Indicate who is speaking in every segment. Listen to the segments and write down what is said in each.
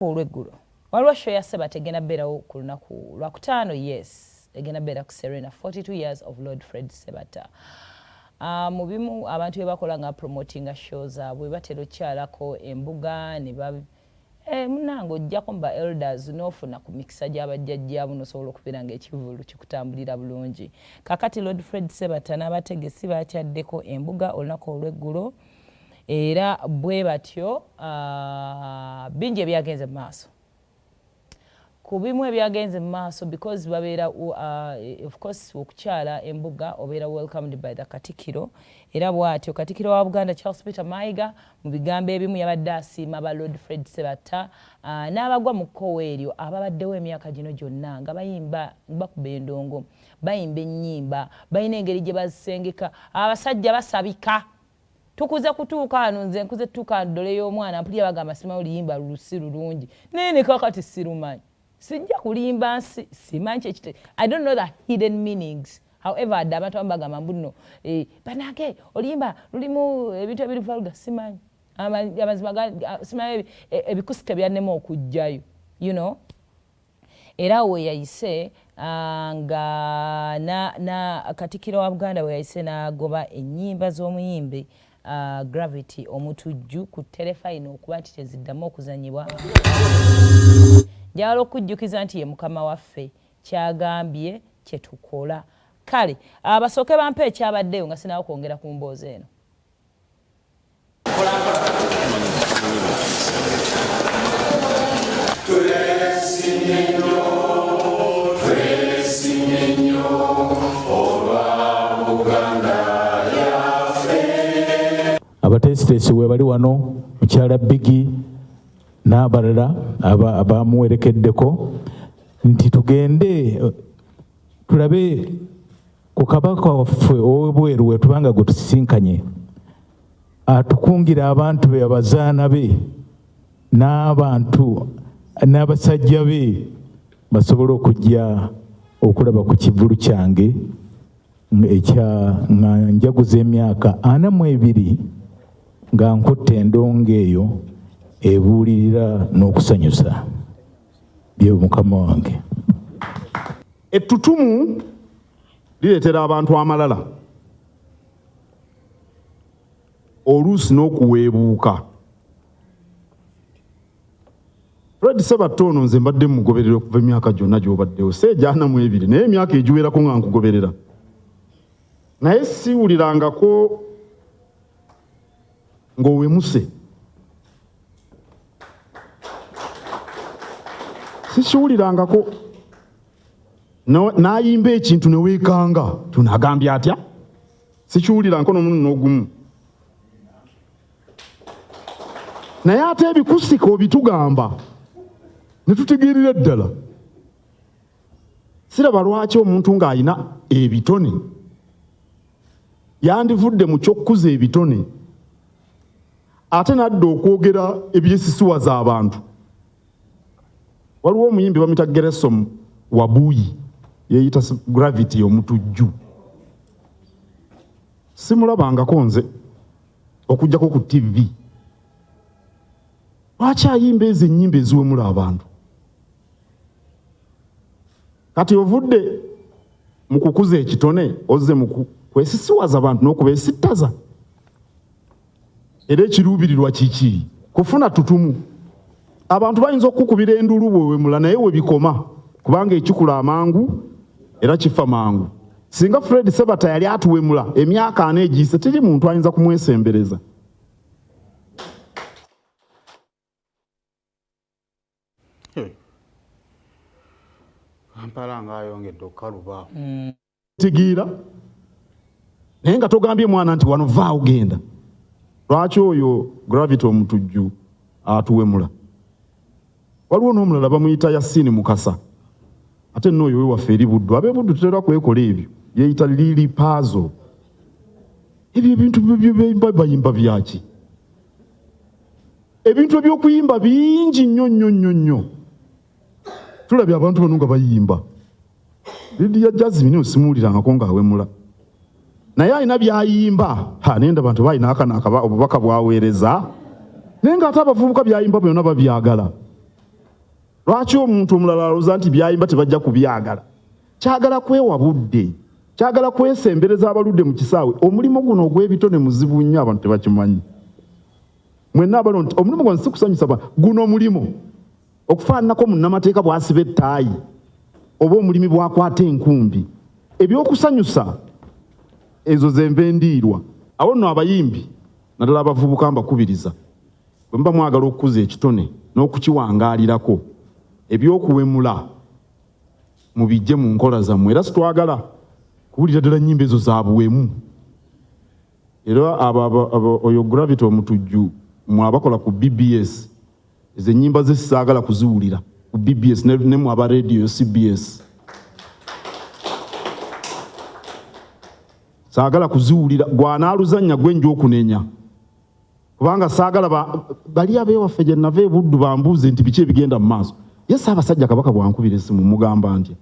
Speaker 1: Olweggulo waliwo show ya Sebata egenda beerawo ku lunaku lwakutaano. Yes, egenda beera ku Serena, 42 years of Lord Fred Sebata. Mu bimu abantu bye bakola nga promotinga show zaabwe, batera okukyalako embuga ne ba munange ojjako mu ba elders n'ofuna ku mikisa gy'abajjajjaabo n'osobola okubeera ng'ekivvulu kikutambulira bulungi. Kakati Lord Fred Sebata n'abategesi bakyaddeko embuga olunaku olw'eggulo, era bwe batyo bingi ebyagenze mu maaso. Ku bimu ebyagenze mu maaso, because babeera of course okukyala embuga obeera welcomed by the Katikiro, era bw'atyo Katikiro wa Buganda Charles Peter Mayiga mu bigambo ebimu yabadde asiima ba Lord Fred Sebatta n'abagwa mu kkowa eryo ababaddewo emyaka gino gyonna nga bayimba, bakuba endongo, bayimba ennyimba, balina engeri gye bazisengeka. Abasajja basabika tukuze kutuuka wano, nze nkuze tutuuka ddole y'omwana mpulira bagamba simanyi oluyimba lusi lulungi, naye ne kakati sirumanyi. Sijja kulimba nsi, simanyi kyekite. I don't know the hidden meanings. However, adde abantu abamu bagamba mbu nno banange oluyimba lulimu ebintu ebiri vulgar. Simanyi amazima, simanyi ebikusike byannema okugjayo. Era we yayise nga na Katikkiro wa Buganda we yayise n'agoba ennyimba z'omuyimbi Gravity Omutujju ku terefayina okuba nti teziddamu okuzanyibwa. Njagala okujjukiza nti ye mukama waffe kyagambye kyetukola. Kale abasooke bampe ekyabaddeyo nga sinawo kwongera ku mboozi eno.
Speaker 2: Twesimye nnyo olwa Buganda yaffe.
Speaker 3: Abateesiteesi we bali wano, mukyala Bigi n'abalala abamuwerekeddeko, nti tugende tulabe ku kabaka waffe ow'ebweru wetubanga gwe tusisinkanye, atukungira abantu be, abazaana be n'abantu n'abasajja be basobole okujja okulaba ku kivvulu kyange ekya nga njaguza emyaka 42 nga nkutta endongo eyo ebuulirira n'okusanyusa bye mukama wange.
Speaker 4: Ettutumu lireetera abantu amalala, oluusi n'okuweebuuka. Fred Sebatta ono nze mbadde mugoberera okuva emyaka gyonna gy'obaddewo, si 42, naye emyaka egiwerako nga nkugoberera, naye siwulirangako ng'owemuse, sikiwulirangako n'ayimba ekintu ne weekanga tunagambye atya, sikiwulirangako n'omunundi n'ogumu. Naye ate ebikusika obitugamba ne tutegeerera ddala. Siraba lwaki omuntu ng'alina ebitone yandivudde mu ky'okukuza ebitone ate n'adda okwogera ebyesisiwaza abantu. Waliwo omuyimbi bamuyita Geresom Wabuyi, yeeyita Gravity Omutujju. Simulabangako nze okuggyako ku TV. Lwaki ayimba ezo ennyimba eziwemula abantu? Kati ovudde mu kukuza ekitone ozze mu kwesisiwaza abantu n'okubeesittaza. Era ekiruubirirwa kiki? Kufuna tutumu. Abantu bayinza okukukubira enduulu bwewemula, naye we bikoma, kubanga ekikula amangu era kifa mangu. Singa Fred Sebatta yali atuwemula emyaka 40 egiyise, teri muntu ayinza kumwesembereza.
Speaker 5: Kampala ng'ayongedde okukaluba.
Speaker 4: Tegeera, naye nga togambye mwana nti wano vaawo genda. Lwaki oyo Gravity Omutujju atuwemula? Waliwo n'omulala bamuyita Yasini Mukasa, ate nno oyo wewaffe eri Buddu. Ab'e Buddu tutera kwekola ebyo, yeeyita Lili Pazo. Ebyo ebintu bayimba byaki? Ebintu eby'okuyimba bingi nnyo nnyo nnyo nnyo. Tulabye abantu bano nga bayimba. Lydia Jazmine oyo simuwulirangako ng'awemula, naye alina by'ayimba. Ha, naye ndaba nti oba alina akano akaba obubaka bw'aweereza, naye ng'ate abavubuka by'ayimba byonna babyagala. Lwaki omuntu omulala alowooza nti byayimba tebajja kubyagala? Kyagala kwewa budde, kyagala kwesembereza abaludde mu kisaawe. Omulimu guno ogw'ebitone muzibu nnyo, abantu tebakimanyi. Mwenna abalo nti omulimu guno si kusanyusa, guno omulimu okufaananako munnamateeka bw'asiba ettaayi oba omulimi bw'akwata enkumbi. Ebyokusanyusa ezo ze nva endiirwa. Awo nno abayimbi naddala abavubuka mbakubiriza, bwe muba mwagala okukuza ekitone n'okukiwangaalirako, ebyokuwemula mubijje mu nkola zammwe. Era sitwagala kuwulira ddala nnyimba ezo za buwemu. Era oyo Gravity Omutujju mwe abakola ku BBS, ezo ennyimba ze sisaagala kuziwulira ku BBS ne mwe aba radio CBS. Saagala kuziwulira, gwanaaluzannya gwe nja okunenya. Kubanga saagala bali ab'ewaffe gye nava e Buddu bambuuze nti biki ebigenda mu maaso. Ye Ssaabasajja Kabaka bw'ankubira essimu mugamba ntya?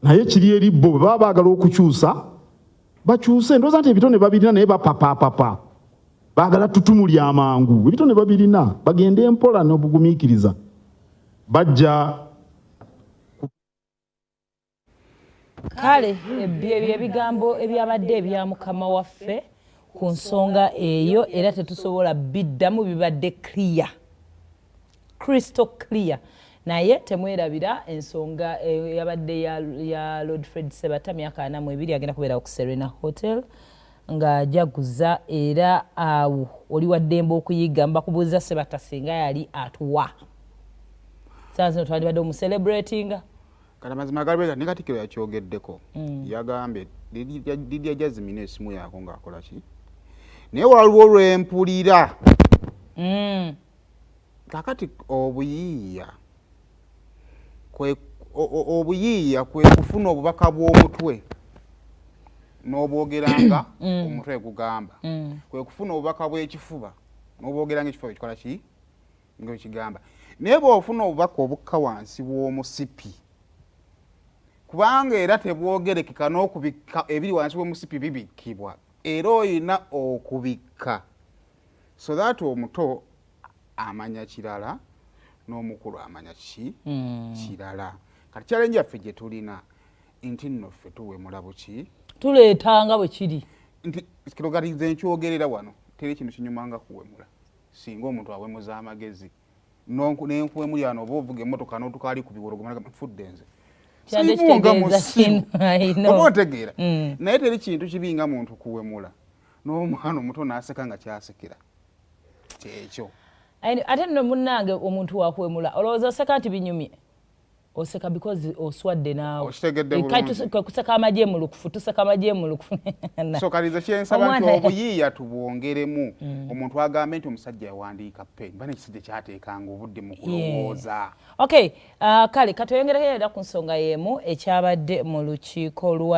Speaker 4: Naye kiri eri bo, bwe baba baagala okukyusa bakyuse. Ndowooza nti ebitone babirina naye bapapaapapa, baagala ttutumu lya mangu. Ebitone babirina, bagende mpola n'obugumiikiriza, bajja.
Speaker 1: Kale ebyo ebigambo ebyabadde ebya mukama waffe ku nsonga eyo, era tetusobola biddamu, bibadde clear, crystal clear. Naye temwerabira ensonga eyabadde ya Lord Fred Sebata, myaka 42, agenda kubeerawo ku Serena Hotel ng'ajaguza. Era awo oli wa ddembe okuyiga, mbakubuuza Sebata singa yali atuwa saa zino twandibadde omucelebratinga.
Speaker 5: Kati amazima galibeera ne Katikkiro yakyogeddeko, yagambye Lydia Jazmine esimu yaako ng'akola ki, naye waliwo lwempulira kakati obuyiiya kwe kufuna obubaka bw'omutwe n'obwogeranga omutwe gugamba, kwe kufuna obubaka bw'ekifuba n'obwogeranga ekifuba kikola ki nga ekigamba. Naye bw'ofuna obubaka obukka wansi w'omusipi, kubanga era tebwogerekeka n'okubikka ebiri wansi w'omusipi bibikkibwa, era oyina okubikka so that omuto amanya kirala n'omukulu amanya ki kirala. Kati challenge yaffe gye tulina nti nno ffe tuwemula buki,
Speaker 1: tuleetanga bwe kiri
Speaker 5: nti kati nze nkyogerera wano, teri kintu kinyumanga kuwemula singa omuntu awemuza amagezi nenkuwemulyano oba ovuga emmotoka n'otuka ali ku biwolo nfudde nze oba otegeera. Naye teri kintu kibi nga muntu kuwemula n'omwana omuto n'aseka nga kyasekera kyekyo.
Speaker 1: Ate nno munnange omuntu wakuwemula olowooza oseka nti binyumye, oseka because oswadde naawe. Kuseka amagye mulukufu, tuseka amagye mulukufu.
Speaker 5: So kati nze kyensaba nti obuyiiya tubwongeremu. Omuntu agambe nti omusajja yawandiika pe mba n'ekisajja kyateekanga obudde mu kulowooza.
Speaker 1: Okay, kale katweyongereko era ku nsonga y'emu ekyabadde mu lukiiko lwa